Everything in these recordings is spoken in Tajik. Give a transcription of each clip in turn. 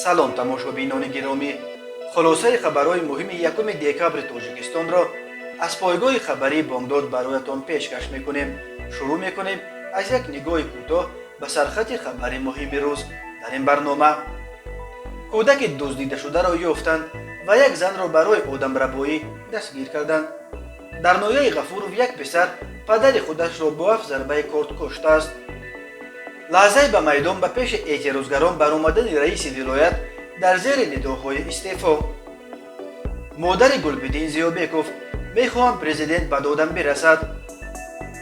Салом, тамошобинони гиромӣ! Хулосаи хабарҳои муҳими 1 декабри Тоҷикистонро аз пойгоҳи хабарии «Бомдод» бароятон пешкаш мекунем. Шурӯъ мекунем аз як нигоҳи кӯтоҳ ба сархати хабари муҳими рӯз. Дар ин барнома: кӯдаки дуздидашударо ёфтанд ва як занро барои одамрабоӣ дастгир карданд. Дар ноҳияи Ғафуров як писар падари худашро бо ҳафт зарбаи корд куштааст. Лаҳзаи ба майдон ба пеши эътирозгарон баромадани раиси вилоят дар зери нидоҳои «истеъфо». Модари Гулбиддин Зиёбеков: «Мехоҳам президент ба додам бирасад».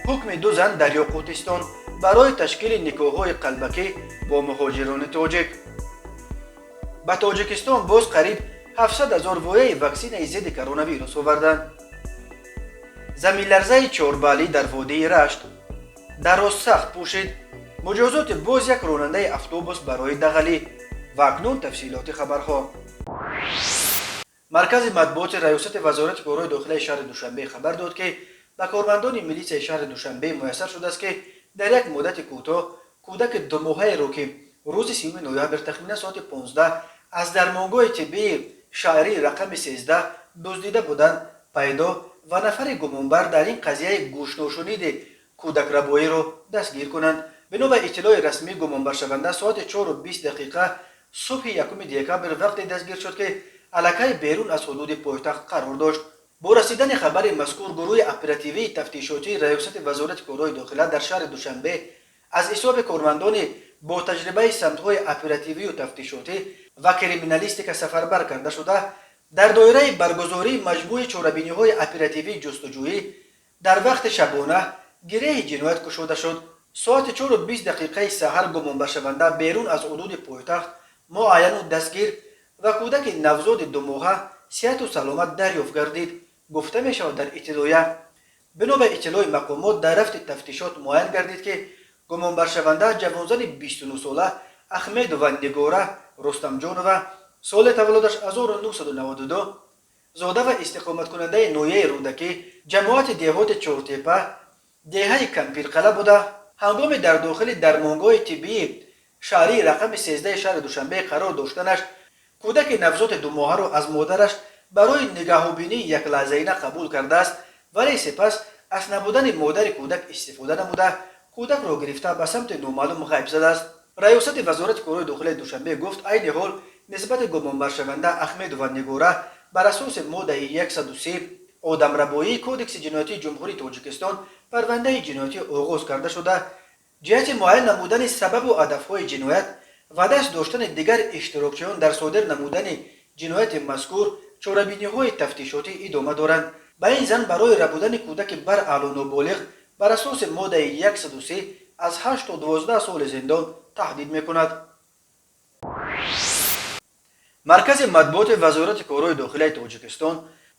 Ҳукми ду зан дар Ёқутистон барои ташкили никоҳҳои қалбакӣ бо муҳоҷирони тоҷик. Ба Тоҷикистон боз қариб 700 ҳазор вояи ваксинаи зидди коронавирус оварданд. Заминларзаи 4 баллӣ дар водии Рашт. Дароз сахт пӯшид. Муҷозоти боз як ронандаи автобус барои дағалӣ. Ва акнун тафсилоти хабарҳо. Маркази матбуоти Раёсати Вазорати корҳои дохилаи шаҳри Душанбе хабар дод, ки ба кормандони милитсияи шаҳри Душанбе муяссар шудааст, ки дар як муддати кӯтоҳ кӯдаки 2 моҳаеро, ки рӯзи 30 ноябр тахминан соати 15 аз дармонгоҳи тиббии шаҳрии рақами 13 дуздида буданд, пайдо ва нафари гумонбар дар ин қазияи гӯшношуниди кӯдакрабоиро дастгир кунанд. Бино ба иттилои расмӣ, гумонбаршаванда соати 4:20 субҳи 1 декабр вақте дастгир шуд, ки аллакай берун аз ҳудуди пойтахт қарор дошт. Бо расидани хабари мазкур, гурӯҳи оперативии тафтишотии Раёсати Вазорати корҳои дохила дар шаҳри Душанбе аз ҳисоби кормандони бо таҷрибаи самтҳои оперативию тафтишотӣ ва криминалистика сафарбар карда шуда, дар доираи баргузории маҷмӯи чорабиниҳои оперативии ҷустуҷӯӣ дар вақти шабона гиреҳи ҷиноят кушода шуд. Соати 4:20 саҳар гумонбаршаванда берун аз ҳудуди пойтахт муайяну дастгир ва кӯдаки навзоди 2 моҳа сиҳату саломат дарёфт гардид, гуфта мешавад дар иттилоя. Бино ба иттилои мақомот, дар рафти тафтишот муайян гардид, ки гумонбаршаванда ҷавонзани 29-сола Ахмедова Нигора Рустамҷонова, соли таваллудаш 1992, зода ва истиқоматкунандаи ноҳияи Рӯдакӣ, ҷамоати деҳоти Чортепа, деҳаи Кампирқала буда, ҳангоми дар дохили дармонгоҳи тиббии шаҳрии рақами 13 шаҳри Душанбе қарор доштанаш кӯдаки навзоди 2 моҳаро аз модараш барои нигаҳубинии яклаҳзаина қабул кардааст, вале сипас аз набудани модари кӯдак истифода намуда, кӯдакро гирифта, ба самти номаълум ғайб задааст. Раёсати Вазорати корҳои дохилаи Душанбе гуфт, айни ҳол нисбати гумонбаршаванда Ахмедова Нигора бар асоси моддаи 103 одамрабоии Кодекси ҷиноятии Ҷумҳурии Тоҷикистон парвандаи ҷиноятӣ оғоз карда шуда, ҷиҳати муайян намудани сабабу ҳадафҳои ҷиноят ва даст доштани дигар иштирокчиён дар содир намудани ҷинояти мазкур чорабиниҳои тафтишотӣ идома доранд. Ба ин зан барои рабудани кӯдаки бараъло ноболиғ бар асоси моддаи 103 аз 8 то 12 соли зиндон таҳдид мекунад. Маркази матбуоти Вазорати корҳои дохилаи Тоҷикистон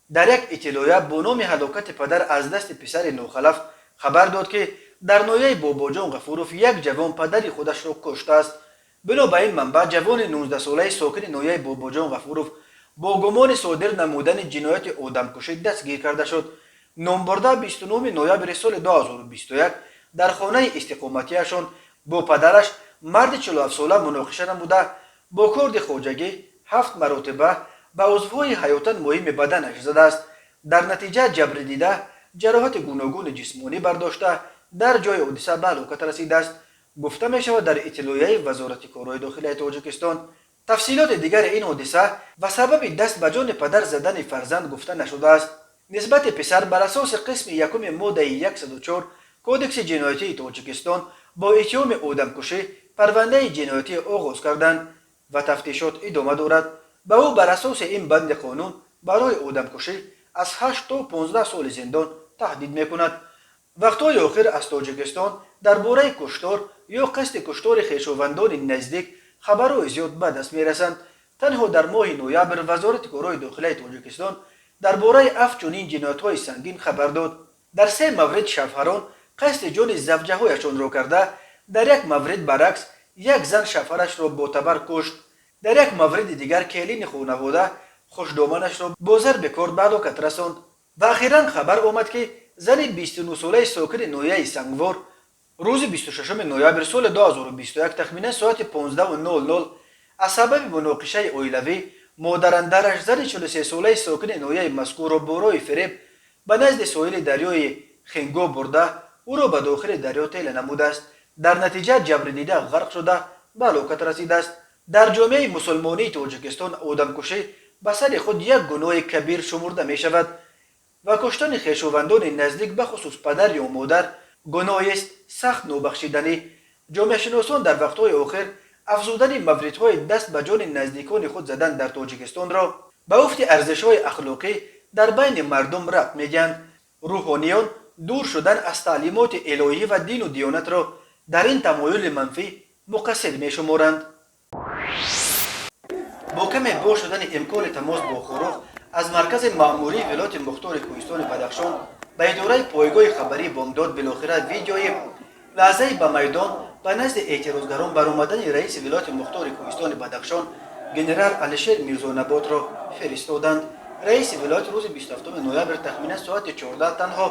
дар як иттилоя бо номи «Ҳалокати падар аз дасти писари нохалаф» хабар дод, ки дар ноҳияи Бобоҷон Ғафуров як ҷавон падари худашро куштааст. Бино ба ин манбаъ, ҷавони 19-солаи сокини ноҳияи Бобоҷон Ғафуров бо гумони содир намудани ҷинояти одамкушӣ дастгир карда шуд. Номбурда 29 ноябри соли 2021 дар хонаи истиқоматиашон бо падараш, марди 47-сола, муноқиша намуда, бо корди хоҷагӣ ҳафт маротиба ба узвҳои ҳаётан муҳими баданаш задааст. Дар натиҷа ҷабрдида ҷароҳати гуногуни ҷисмонӣ бардошта, дар ҷои ҳодиса ба ҳалокат расидааст, гуфта мешавад дар иттилоияи Вазорати корҳои дохилаи Тоҷикистон. Тафсилоти дигари ин ҳодиса ва сабаби даст ба ҷони падар задани фарзанд гуфта нашудааст. Нисбати писар бар асоси қисми якуми моддаи 104 Кодекси ҷиноятии Тоҷикистон бо иттиҳоми одамкушӣ парвандаи ҷиноятӣ оғоз карданд ва тафтишот идома дорад. Ба ӯ бар асоси ин банди қонун барои одамкушӣ аз 8 то 15 соли зиндон таҳдид мекунад. Вақтҳои охир аз Тоҷикистон дар бораи куштор ё қасди куштори хешовандони наздик хабарҳои зиёд ба даст мерасанд. Танҳо дар моҳи ноябр Вазорати корҳои дохилаи Тоҷикистон дар бораи ҳафт чунин ҷиноятҳои сангин хабар дод. Дар се маврид шавҳарон қасди ҷони завҷаҳояшонро карда, дар як маврид баръакс, як зан шавҳарашро бо табар кушт, дар як мавриди дигар келини хонавода хушдоманашро бо зарби корд ба ҳалокат расонд ва ахиран хабар омад, ки зани 29-солаи сокини ноҳияи Сангвор рӯзи 26 ноябр соли 2021 тахминан соати 15:00. Аз сабаби муноқишаи оилавӣ модарандараш зани 43-солаи сокини ноҳияи мазкурро бо роҳи фиреб ба назди соҳили дарёи Хингоб бурда, ӯро ба дохили дарё тела намудааст. Дар натиҷа ҷабрдида ғарқ шуда ба ҳалокат расидааст. Дар ҷомеаи мусулмонии Тоҷикистон одамкушӣ ба сари худ як гуноҳи кабир шумурда мешавад ва куштани хешовандони наздик, бахусус падар ё модар, гуноҳест сахт нобахшиданӣ. Ҷомеашиносон дар вақтҳои охир афзудани мавридҳои даст ба ҷони наздикони худ задан дар Тоҷикистонро ба уфти арзишҳои ахлоқӣ дар байни мардум рабт медиҳанд. Рӯҳониён дур шудан аз таълимоти илоҳӣ ва дину диёнатро дар ин тамоюли манфӣ муқассир мешуморанд. Бо каме боз шудани имкони тамос бо Хоруғ аз маркази маъмурии вилояти мухтори кӯҳистони Бадахшон ба идораи пойгоҳи хабарии Бомдод билохира видеои лаҳзаи ба майдон ба назди эътирозгарон баромадани раиси вилояти мухтори кӯҳистони Бадахшон генерал Алишер Мирзонаботро фиристоданд. Раиси вилоят рӯзи 27 ноябр тахминан соати 14 танҳо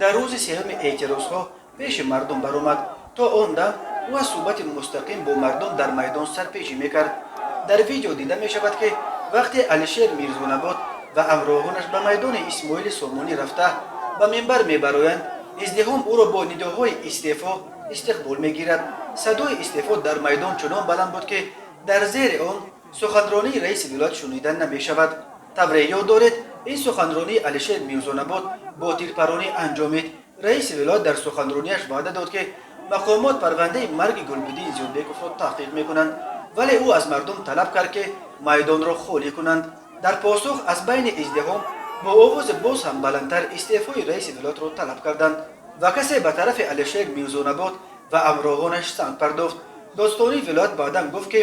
дар рӯзи сеюми эътирозҳо пеши мардум баромад. То он дам ӯ аз суҳбати мустақим бо мардум дар майдон сарпечӣ мекард. Дар видео дида мешавад, ки вақте Алишер Мирзонабот ва ҳамроҳонаш ба майдони Исмоили Сомонӣ рафта ба минбар мебароянд, издиҳом ӯро бо нидоҳои истеъфо истиқбол мегирад. Садои истеъфо дар майдон чунон баланд буд, ки дар зери он суханронии раиси вилоят шунида намешавад. Тавре ёд доред, ин суханронии Алишер Мирзонабот бо тирпаронӣ анҷомид. Раиси вилоят дар суханронияш ваъда дод, ки мақомот парвандаи марги Гулбиддин Зиёбековро таҳқиқ мекунанд, вале ӯ аз мардум талаб кард, ки майдонро холӣ кунанд. Дар посух аз байни издиҳом бо овози боз ҳам баландтар истеъфои раиси вилоятро талаб карданд ва касе ба тарафи Алишер Мирзонабот ва ҳамроҳонаш санг пардохт. Додстонии вилоят баъдан гуфт, ки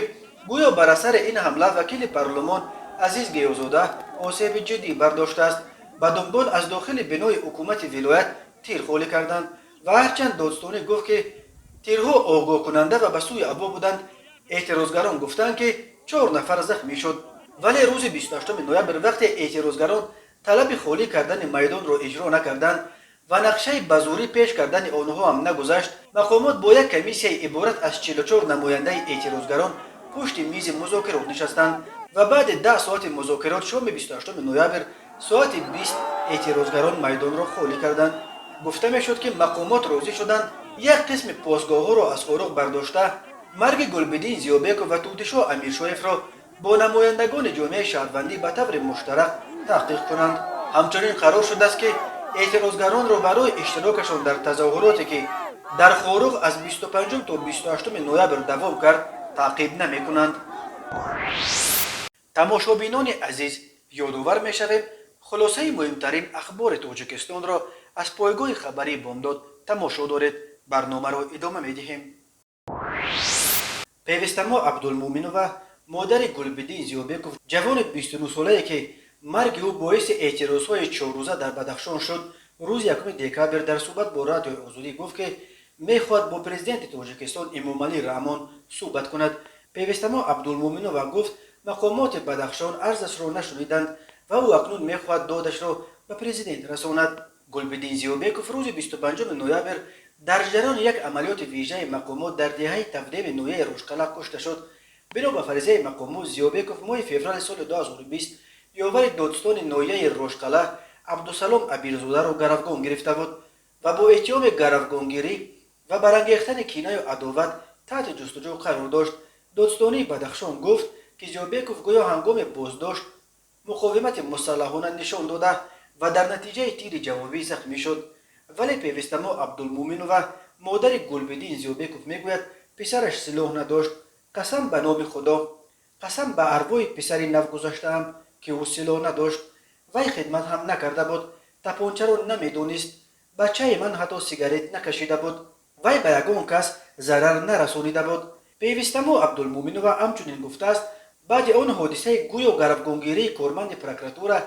гӯё бар асари ин ҳамла вакили парлумон Азиз Геёзода осеби ҷиддӣ бардоштааст. Ба дунбол аз дохили бинои ҳукумати вилоят тир холӣ карданд ва ҳарчанд додстонӣ гуфт, ки тирҳо огоҳкунанда ва ба сӯи ҳаво буданд, эътирозгарон гуфтанд, ки чор нафар захмӣ шуд. Вале рӯзи 28 ноябр вақте эътирозгарон талаби холӣ кардани майдонро иҷро накарданд ва нақшаи ба зӯрӣ пеш кардани онҳо ҳам нагузашт, мақомот бо як комиссияи иборат аз 44 намояндаи эътирозгарон пушти мизи музокирот нишастанд ва баъди 10 соати музокирот шоми 28 ноябр соати 20 эътирозгарон майдонро холӣ карданд. Гуфта мешуд, ки мақомот розӣ шуданд як қисми посгоҳҳоро аз Хоруғ бардошта, марги Гулбиддин Зиёбеков ва Тӯтишоҳ Амиршоевро бо намояндагони ҷомеаи шаҳрвандӣ ба таври муштарак таҳқиқ кунанд. Ҳамчунин қарор шудааст, ки эътирозгаронро барои иштирокашон дар тазоҳуроте, ки дар Хоруғ аз 25 то 28 ноябр давом кард, таъқиб намекунанд. Тамошобинони азиз, ёдовар мешавем, хулосаи муҳимтарин ахбори Тоҷикистонро аз пойгоҳи хабарии Бомдод тамошо доред. Барномаро идома медиҳем. Певистамо Абдулмуъминова, модари Гулбиддин Зиёбеков, ҷавони 29-солае, ки марги ӯ боиси эътирозҳои чоррӯза дар Бадахшон шуд, рӯзи 1 декабр дар суҳбат бо Радиои Озодӣ гуфт, ки мехоҳад бо президенти Тоҷикистон Эмомалӣ Раҳмон суҳбат кунад. Певистамо Абдулмуъминова гуфт, мақомоти Бадахшон арзашро нашуниданд ва ӯ акнун мехоҳад додашро ба президент расонад. Гулбиддин Зиёбеков рӯзи 25 ноябр дар ҷараёни як амалиёти вижаи мақомот дар деҳаи Тавдеми ноҳияи Рошқалъа кушта шуд. Бино ба фаризаи мақомот, Зиёбеков моҳи феврали соли 2020 ёвари додстони ноҳияи Рошқалъа Абдусалом Абирзодаро гаравгон гирифта буд ва бо иттиҳоми гаравгонгирӣ ва барангехтани кинаю адоват таҳти ҷустуҷӯ қарор дошт. Додстонии Бадахшон гуфт, ки Зиёбеков гӯё ҳангоми боздошт муқовимати мусаллаҳона нишон дода ва дар натиҷаи тири ҷавобӣ захмӣ шуд. Вале Певистамо Абдулмуъминова, модари Гулбиддин Зиёбеков, мегӯяд, писараш силоҳ надошт. «Қасам ба номи Худо, қасам ба арвоҳи писари навгузаштаам, ки ӯ силоҳ надошт. Вай хидмат ҳам накарда буд, тапончаро намедонист. Бачаи ман ҳатто сигарет накашида буд. Вай ба ягон кас зарар нарасонида буд». Певистамо Абдулмуъминова ҳамчунин гуфтааст, баъди он ҳодисаи гӯё гаравгонгирии корманди прокуратура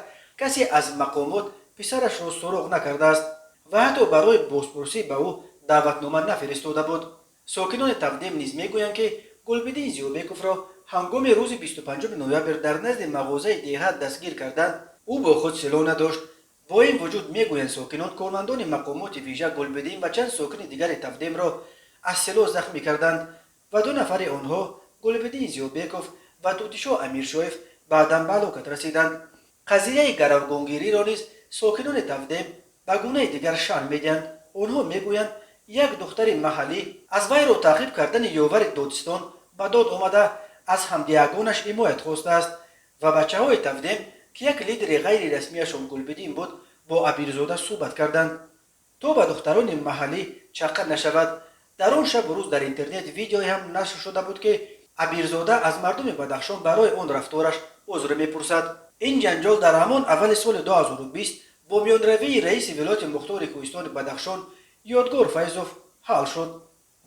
касе аз мақомот писарашро суроғ накардааст ва ҳатто барои бозпурсӣ ба ӯ даъватнома нафиристода буд. Сокинони Тавдем низ мегӯянд, ки Гулбиддин Зиёбековро ҳангоми рӯзи 25 ноябр дар назди мағозаи деҳа дастгир карданд, ӯ бо худ силоҳ надошт. Бо ин вуҷуд, мегӯянд сокинон, кормандони мақомоти вижа Гулбиддин ва чанд сокини дигари Тавдемро аз силоҳ захмӣ карданд ва ду нафари онҳо, Гулбиддин Зиёбеков Ва Тутишо Амиршоев баъдан ба ҳалокат расиданд. Қазияи гаравгонгириро низ сокинони Тавдем ба гунаи дигар шарҳ медиҳанд. Онҳо мегӯянд, як духтари маҳаллӣ аз вайро таъқиб кардани ёвари додстон ба дод омада, аз ҳамдиягонаш ҳимоят хостааст ва бачаҳои Тавдем, ки як лидери ғайрирасмияшон Гулбиддин буд, бо Абирзода суҳбат карданд, то ба духтарони маҳаллӣ чаққа нашавад. Дар он шабу рӯз дар интернет видеое ҳам нашр шуда буд, ки Абирзода аз мардуми Бадахшон барои он рафтораш узр мепурсад. Ин ҷанҷол дар ҳамон аввали соли 2020 бо миёнравии раиси вилояти мухтори кӯҳистони Бадахшон Ёдгор Файзов ҳал шуд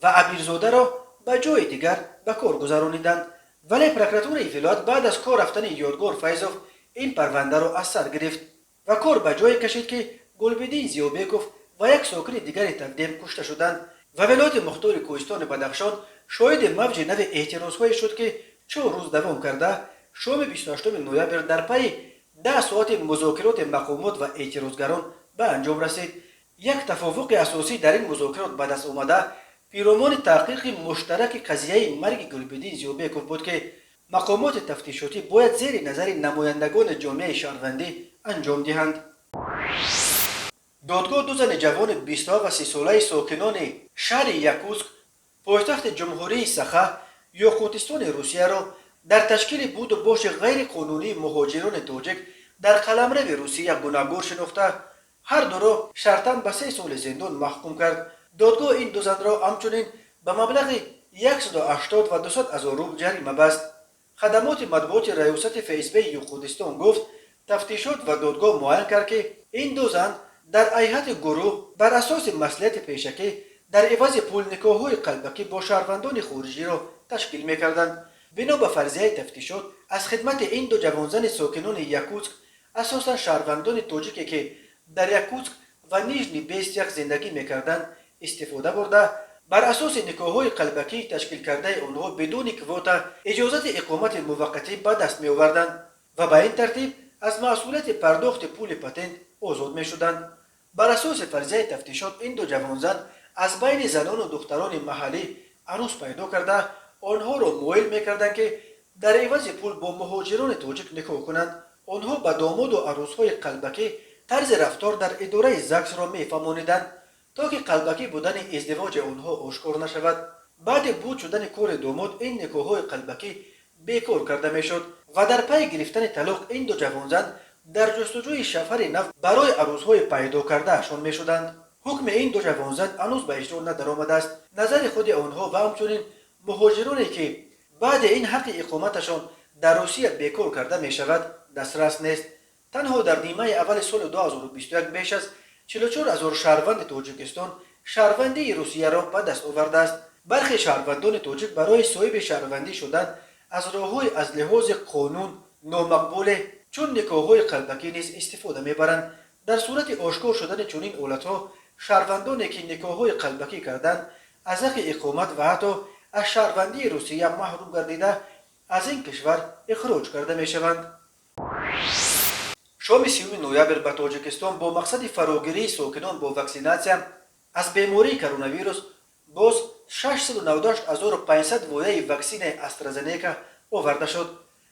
ва Абирзодаро ба ҷои дигар ба кор гузарониданд. Вале прокуратураи вилоят баъд аз кор рафтани Ёдгор Файзов ин парвандаро аз сар гирифт ва кор ба ҷое кашид, ки Гулбиддин Зиёбеков ва як сокини дигари Тавдем кушта шуданд ва вилояти мухтори кӯҳистони Бадахшон шоҳиди мавҷи нави эътирозҳое шуд, ки 4 рӯз давом карда, шоми 28 ноябр дар пайи 10 соати музокироти мақомот ва эътирозгарон ба анҷом расид. Як тафовуқи асосӣ дар ин музокирот ба даст омада пиромони таҳқиқи муштараки қазияи марги Гулбиддин Зиёбеков буд, ки мақомоти тафтишотӣ бояд зери назари намояндагони ҷомеаи шаҳрвандӣ анҷом диҳанд. Додгоҳ ду зани ҷавони 27 ва 30-солаи сокинони шаҳри Якутск, пойтахти Ҷумҳурии Саха, Ёқутистони Русияро дар ташкили буду боши ғайриқонунии муҳоҷирони тоҷик дар қаламрави Русия гунаҳгор шинохта, ҳар дуро шартан ба 3 соли зиндон маҳкум кард. Додгоҳ ин ду занро ҳамчунин ба маблағи 180 ва 200 ҳазор рубл ҷарима баст. Хадамоти матбуоти раёсати ФСБи Ёқутистон гуфт, тафтишот ва додгоҳ муайян кард, ки ин ду зан дар ҳайати гурӯҳ бар асоси маслиҳати пешакӣ дар ивази пул никоҳҳои қалбакӣ бо шаҳрвандони хориҷиро ташкил мекарданд. Бино ба фарзияи тафтишот, аз хидмати ин ду ҷавонзани сокинони Якутск асосан шаҳрвандони тоҷике, ки дар Якутск ва Нижний Бестях зиндагӣ мекарданд, истифода бурда, бар асоси никоҳҳои қалбакии ташкилкардаи онҳо бидуни квота иҷозати иқомати муваққатӣ ба даст меоварданд ва ба ин тартиб аз масъулияти пардохти пули патент озод мешуданд. Бар асоси фарзияи тафтишот, ин ду ҷавонзан аз байни занону духтарони маҳаллӣ арӯс пайдо карда, онҳоро моил мекарданд, ки дар ивази пул бо муҳоҷирони тоҷик никоҳ кунанд. Онҳо ба домоду арӯсҳои қалбакӣ тарзи рафтор дар идораи ЗАГСро мефаҳмониданд, то ки қалбакӣ будани издивоҷи онҳо ошкор нашавад. Баъди буд шудани кори домод ин никоҳҳои қалбакӣ бекор карда мешуд ва дар пайи гирифтани талоқ ин ду ҷавонзан дар ҷустуҷӯи шавҳари нав барои арӯсҳои пайдо кардаашон мешуданд. Ҳукми ин ду ҷавонзан ҳанӯз ба иҷро надаромадааст. Назари худи онҳо ва ҳамчунин муҳоҷироне, ки баъди ин ҳаққи иқоматашон дар Русия бекор карда мешавад, дастрас нест. Танҳо дар нимаи аввали соли 2021 беш аз 44 ҳазор шаҳрванди Тоҷикистон шаҳрвандии Русияро ба даст овардааст. Бархе шаҳрвандони тоҷик барои соҳиби шаҳрвандӣ шудан аз роҳҳои аз лиҳози қонун номақбуле, чун никоҳҳои қалбакӣ низ истифода мебаранд. Дар сурати ошкор шудани чунин ҳолатҳо, шаҳрвандоне, ки никоҳҳои қалбакӣ карданд, аз ҳаққи иқомат ва ҳатто аз шаҳрвандии Русия маҳрум гардида, аз ин кишвар ихроҷ карда мешаванд. Шоми 30 ноябр ба Тоҷикистон бо мақсади фарогирии сокинон бо ваксинатсия аз бемории коронавирус боз 698 500 вояи ваксинаи АстраЗенека оварда шуд.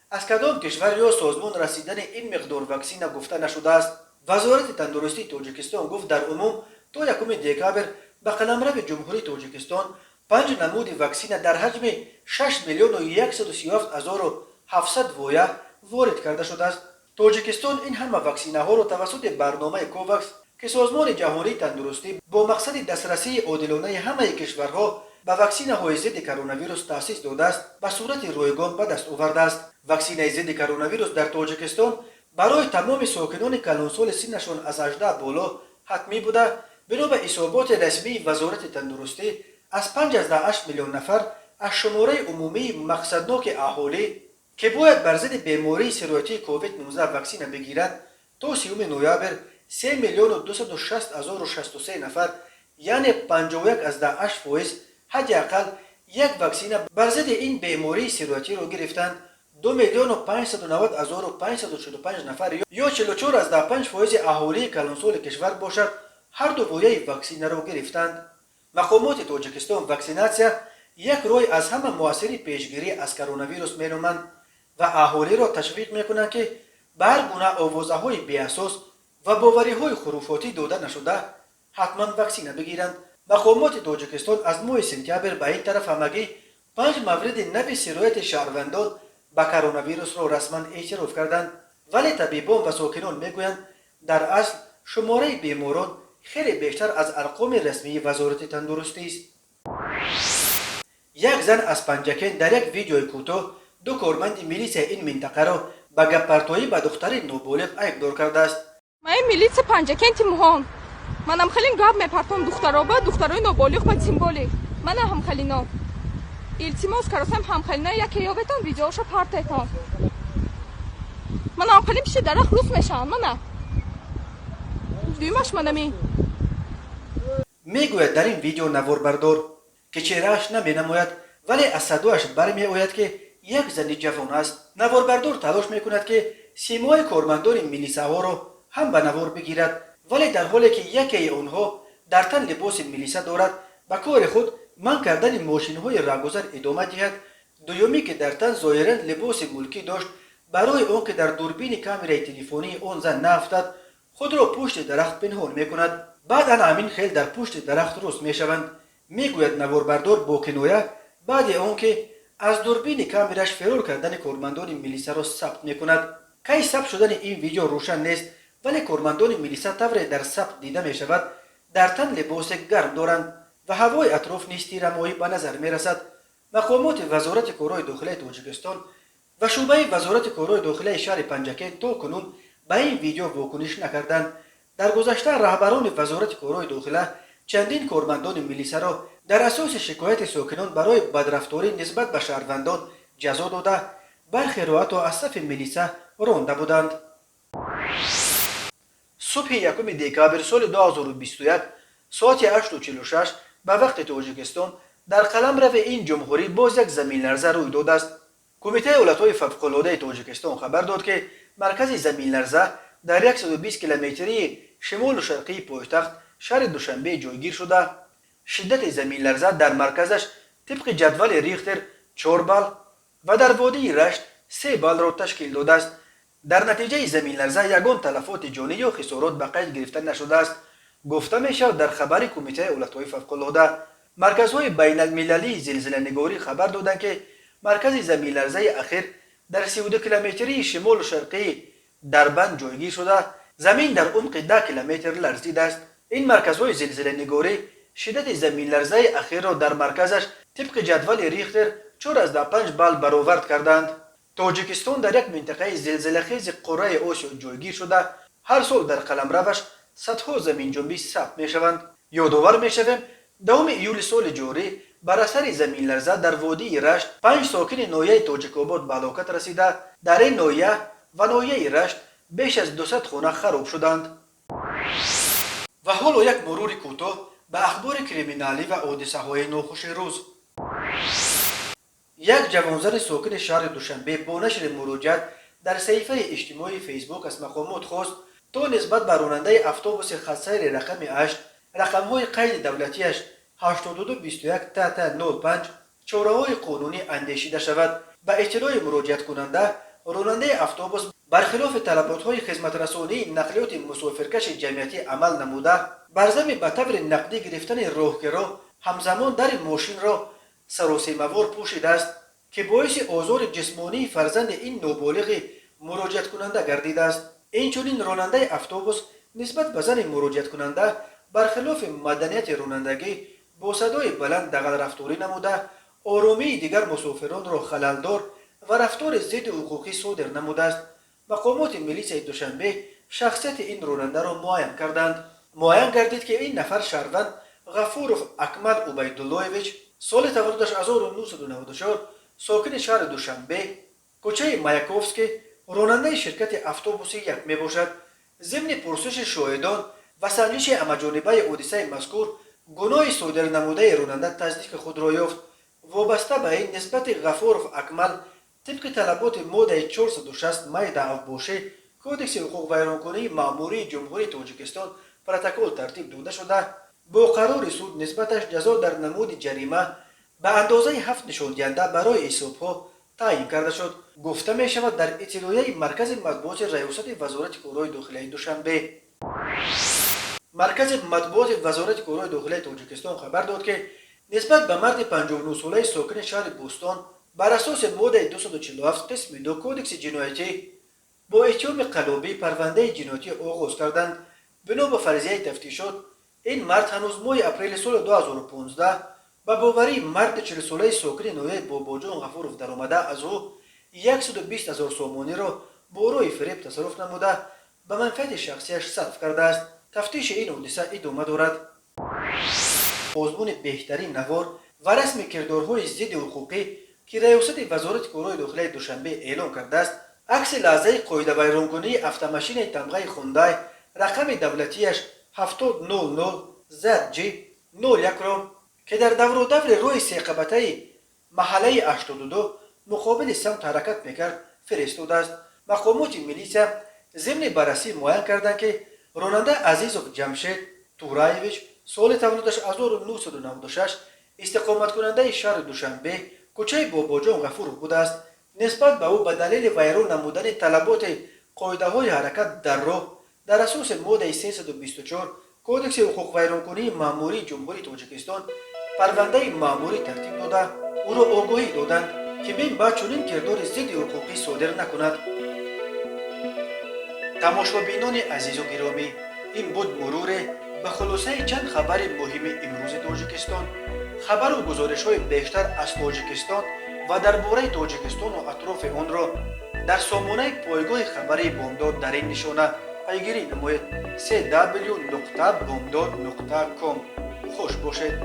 Аз кадом кишвар ё созмон расидани ин миқдор ваксина гуфта нашудааст. Вазорати тандурустии Тоҷикистон гуфт, дар умум то 1 декабр ба қаламрави Ҷумҳурии Тоҷикистон панҷ намуди ваксина дар ҳаҷми 6 миллиону 137 ҳазору 700 воя ворид карда шудааст. Тоҷикистон ин ҳама ваксинаҳоро тавассути барномаи Ковакс, ки Созмони ҷаҳонии тандурустӣ бо мақсади дастрасии одилонаи ҳамаи кишварҳо ба ваксинаҳои зидди коронавирус таъсис додааст, ба сурати ройгон ба даст овардааст. Ваксинаи зидди коронавирус дар Тоҷикистон барои тамоми сокинони калонсоли синнашон аз 18 боло ҳатмӣ буда, бино ба ҳисоботи расмии Вазорати тандурустӣ, аз 5,8 миллион нафар аз шумораи умумии мақсадноки аҳолӣ, ки бояд бар зидди бемории сироятии COVID-19 ваксина бигиранд, то 30 ноябр 3 миллиону 260 ҳазору 63 нафар, яъне 51,8%, ҳадди ақал як ваксина бар зидди ин бемории сироятиро гирифтанд. 2 миллиону 590 ҳазору 545 нафар ё 44,5% аҳолии калонсоли кишвар бошад, ҳарду вояи ваксинаро гирифтанд. Мақомоти Тоҷикистон ваксинатсия як роҳи аз ҳама муассири пешгирӣ аз коронавирус меноманд. Ва аҳолиро ташвиқ мекунанд, ки ба ҳар гуна овозаҳои беасос ва бовариҳои хуруфотӣ дода нашуда, ҳатман ваксина бигиранд. Мақомоти Тоҷикистон аз моҳи сентябр ба ин тараф ҳамагӣ 5 мавриди нави сирояти шаҳрвандон ба коронавирусро расман эътироф карданд, вале табибон ва сокинон мегӯянд, дар асл шумораи беморон хеле бештар аз арқоми расмии Вазорати тандурустист. Як зан аз Панҷакент дар як видеои кӯтоҳ ду корманди милисияи ин минтақаро ба гаппартоӣ ба духтари ноболиғ айбдор кардааст. Ман милиция Панҷакенти муҳон. Манам хеле гап мепартом духтароба, духтарои ноболиғ ба тем более. Мана ҳамхалино. Илтимос каросам, ҳамхалино яке ёбетон, видеоша партетон. Мана ҳамхалин пиши дарахт рӯз мешаванд, мана. Дуюмаш манами. Мегӯяд дар ин видео наворбардор, ки чеҳрааш наменамояд, вале аз садояш бармеояд, ки як зани ҷавон аст. Наворбардор талош мекунад, ки симои кормандони милисаҳоро ҳам ба навор бигирад, вале дар ҳоле ки якеи онҳо дар тан либоси милиса дорад, ба кори худ манъ кардани мошинҳои раҳгузар идома диҳад, дуюмӣ, ки дар тан зоҳиран либоси мулкӣ дошт, барои он ки дар дурбини камераи телефонии он зан наафтад, худро пушти дарахт пинҳон мекунад. Баъдан ҳамин хел дар пушти дарахт рӯст мешаванд, мегӯяд наворбардор бо киноя, баъди он ки аз дурбини камераш фирор кардани кормандони милисаро сабт мекунад. Кай сабт шудани ин видео рӯшан нест, вале кормандони милиса, тавре дар сабт дида мешавад, дар тан либоси гарм доранд ва ҳавои атроф низ тирамоҳӣ ба назар мерасад. Мақомоти Вазорати корҳои дохилаи Тоҷикистон ва шӯъбаи Вазорати корҳои дохилаи шаҳри Панҷакент то кунун ба ин видео вокуниш накарданд. Дар гузашта раҳбарони Вазорати корҳои дохила чандин кормандони милисаро дар асоси шикояти сокинон барои бадрафторӣ нисбат ба шаҳрвандон ҷазо дода, бархеро ҳатто аз сафи милиса ронда буданд. Субҳи 1 декабр соли 2021 соати 8:46 ба вақти Тоҷикистон дар қаламрави ин ҷумҳурӣ боз як заминларза рӯй додааст. Кумитаи ҳолатҳои фавқулодаи Тоҷикистон хабар дод, ки маркази заминларза дар 120 километрии шимолу шарқии пойтахт, шаҳри Душанбе, ҷойгир шуда, шиддати заминларза дар марказаш тибқи ҷадвали Рихтер 4 балл ва дар водии Рашт 3 баллро ташкил додааст. Дар натиҷаи заминларза ягон талафоти ҷонӣ ё хисорот ба қайд гирифта нашудааст, гуфта мешавад дар хабари Кумитаи ҳолатҳои фавқулода. Марказҳои байналмилалии зилзиланигорӣ хабар доданд, ки маркази заминларзаи ахир дар 32 километрии шимолу шарқии Дарбанд ҷойгир шуда, замин дар умқи 10 километр ларзидааст. Ин марказҳои зилзиланигорӣ шиддати заминларзаи ахирро дар марказаш тибқи ҷадвали Рихтер 4,5 балл баровард карданд. Тоҷикистон дар як минтақаи зилзилахези қурраи Осиё ҷойгир шуда, ҳар сол дар қаламраваш садҳо заминҷунбӣ сабт мешаванд. Ёдовар мешавем, 10 июли соли ҷорӣ бар асари заминларза дар водии Рашт панҷ сокини ноҳияи Тоҷикобод ба ҳалокат расида, дар ин ноҳия ва ноҳияи Рашт беш аз 200 хона хароб шуданд. Ва ҳоло як мурури кӯтоҳ ба ахбори криминалӣ ва ҳодисаҳои нохуши рӯз. Як ҷавонзани сокини шаҳри Душанбе бо нашри муроҷиат дар саҳифаи иҷтимоии Фейсбук аз мақомот хост, то нисбат ба ронандаи автобуси хатсайри рақами 8, рақамҳои қайди давлатиаш 8221 ТТ 05, чораҳои қонунӣ андешида шавад. Ба иттилои муроҷиаткунанда, ронандаи автобус бархилофи талаботҳои хизматрасонии нақлиёти мусофиркаши ҷамъиятӣ амал намуда, бар зами ба таври нақдӣ гирифтани роҳкиро ҳамзамон дари мошинро саросемавор пӯшидааст, ки боиси озори ҷисмонии фарзанди ин ноболиғи муроҷиаткунанда гардидааст. Инчунин ронандаи автобус нисбат ба зани муроҷиаткунанда бархилофи маданияти ронандагӣ бо садои баланд дағалрафторӣ намуда, оромии дигар мусофиронро халалдор ва рафтори зидди ҳуқуқӣ содир намудааст. Мақомоти милисияи Душанбе шахсияти ин ронандаро муайян карданд. Муайян гардид, ки ин нафар шаҳрванд Ғафуров Акмал Убайдуллоевич, соли таваллудаш 1994, сокини шаҳри Душанбе, кӯчаи Маяковский, ронандаи ширкати автобуси як мебошад. Зимни пурсиши шоҳидон ва санҷиши ҳамаҷонибаи ҳодисаи мазкур гуноҳи содирнамудаи ронанда тасдиқи худро ёфт. Вобаста ба ин нисбати Ғафуров Акмал тибқи талаботи моддаи 460 майда авбошӣ Кодекси ҳуқуқвайронкунии маъмурии Ҷумҳурии Тоҷикистон протокол тартиб дода шуда, бо қарори суд нисбаташ ҷазо дар намуди ҷарима ба андозаи ҳафт нишондиҳанда барои ҳисобҳо Таъин карда шуд, гуфта мешавад дар иттилоияи маркази матбуоти раёсати Вазорати корҳои дохилаи Душанбе. Маркази матбуоти Вазорати корҳои дохилаи Тоҷикистон хабар дод, ки нисбат ба марди 59-солаи сокини шаҳри Бӯстон бар асоси моддаи 247 қисми 2 Кодекси ҷиноятӣ бо иттиҳоми қаллобӣ парвандаи ҷиноятӣ оғоз карданд. Бино ба фарзияи тафтишот, ин мард ҳанӯз моҳи апрели соли 2015 ба боварии марди 40-солаи сокини ноҳияи Бобоҷон Ғафуров даромада, аз ӯ 120 ҳазор сомониро бо роҳи фиреб тасарруф намуда, ба манфиати шахсияш сарф кардааст. Тафтиши ин ҳодиса идома дорад. Озмуни беҳтарин навор ва расми кирдорҳои зидди ҳуқуқӣ, ки раёсати Вазорати корҳои дохилаи Душанбе эълон кардааст, акси лаҳзаи қоидавайронкунии автомашинаи тамғаи «Хундай» рақами давлатиаш 7000 ZG 01-ро, ки дар даврудаври роҳи сеқабатаи маҳаллаи 82 муқобили самт ҳаракат мекард, фиристодааст. Мақомоти милитсия зимни баррасӣ муайян карданд, ки ронанда Азизов Ҷамшед Тураевич, соли таваллудаш 1996, истиқоматкунандаи шаҳри Душанбе, кӯчаи Бобоҷон Ғафуров будааст. Нисбат ба ӯ ба далели вайрон намудани талаботи қоидаҳои ҳаракат дар роҳ дар асоси моддаи 324 Кодекси ҳуқуқвайронкунии маъмурии Ҷумҳурии Тоҷикистон парвандаи маъмурӣ тартиб дода, ӯро огоҳӣ доданд, ки мин баъд чунин кирдори зидди ҳуқуқӣ содир накунад. Тамошобинони азизу гиромӣ, ин буд муруре ба хулосаи чанд хабари муҳими имрӯзи Тоҷикистон. Хабару гузоришҳои бештар аз Тоҷикистон ва дар бораи Тоҷикистону атрофи онро дар сомонаи пойгоҳи хабарии Бомдод дар ин нишона пайгирӣ намоед: cw.bomdod.com. Хуш бошед.